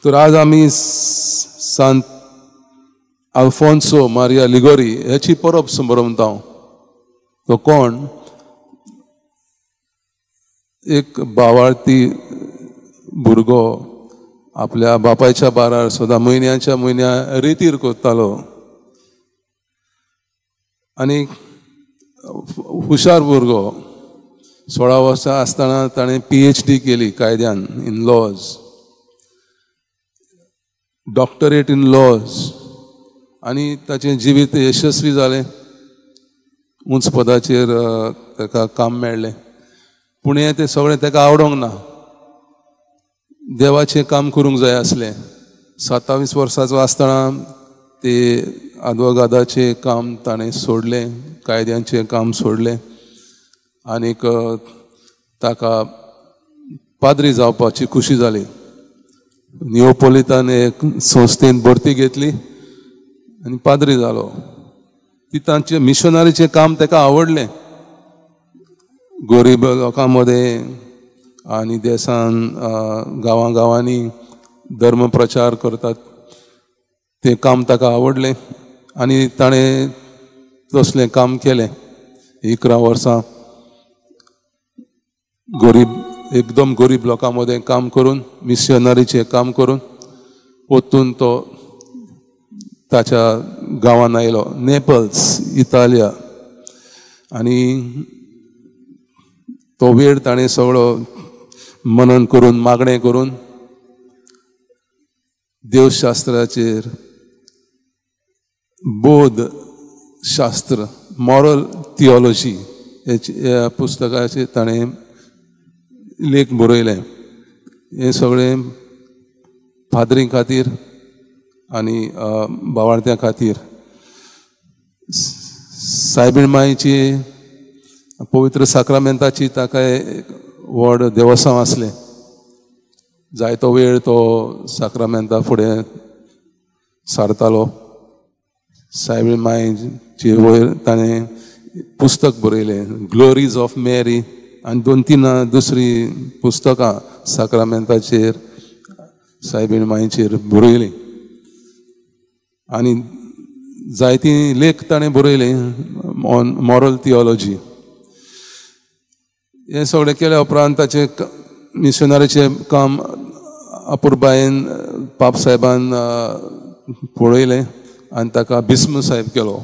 तर आज आमी सांत आल्फोन्सो मारिया लिगोरी हेची परब समरमता. तो कोण? एक बावाळती भुरगो आपल्या बापायच्या बारार सदां म्हयन्याच्या म्हयन्या रेतीर करतालो आनी हुशार भुरगो. 16 वर्सां आसतना ताणें PhD केली कायद्यान, in laws, doctorate in laws, आनी ताचें जिवीत यशस्वी जालें. उंच पदाचेर ताका काम मेळ्ळें. पूण हें तें सगळें ताका आवडोंक ना. देवाचें काम करूंक जाय आसलें. 27 वर्सांचो आसतना ते आदवोगादाचें काम ताणें सोडलें, कायद्यांचें काम सोडलें आनीक ताका पाद्री जावपाची खुशी जाली. निओपोलितान एक संस्थेन भरती घेतली आनी पाद्री जालो. ती तांचें मिशनरीचें काम ताका आवडलें. गरीब लोकां मदें आनी देसान गांवां गांवांनी धर्म प्रचार करतात तें काम ताका आवडलें आनी ताणें तसलें काम केलें. 11 वर्सां गरीब, एकदम गरीब लोकां मदें काम करून, मिशनरीचें काम करून परतून तो ताच्या गांवान आयलो, नेपल्स, इतालिया. आनी तो वेळ ताणें सगळो मनन करून, मागणें करून देवशास्त्राचेर, बोध शास्त्र, मॉरल थियोलॉजी ह्या पुस्तकाचेर ताणें लेख बरयलें. हें सगळें पाद्रीं खातीर आनी बावाळत्यां खातीर. सायबीण मायची पवित्र साक्रामेंताची ताका व्हड देवसांव आसलें. जायतो वेळ तो साक्रामेंता फुडें सारतालो. सायबीण मायचे वयर ताणें पुस्तक बरयलें, ग्लोरीज ऑफ मॅरी, आनी 2-3 दुसरीं पुस्तकां साक्रामेंताचेर, सायबीण मायचेर बरयलीं. आनी जायतीं लेख ताणें बरयले ऑन मॉरल थियोलॉजी. हें सगळें केल्या उपरांत ताचें मिशनरीचें काम अपुरबायेन पाप साहेबान पळयलें आनी ताका बिस्म साहेब केलो.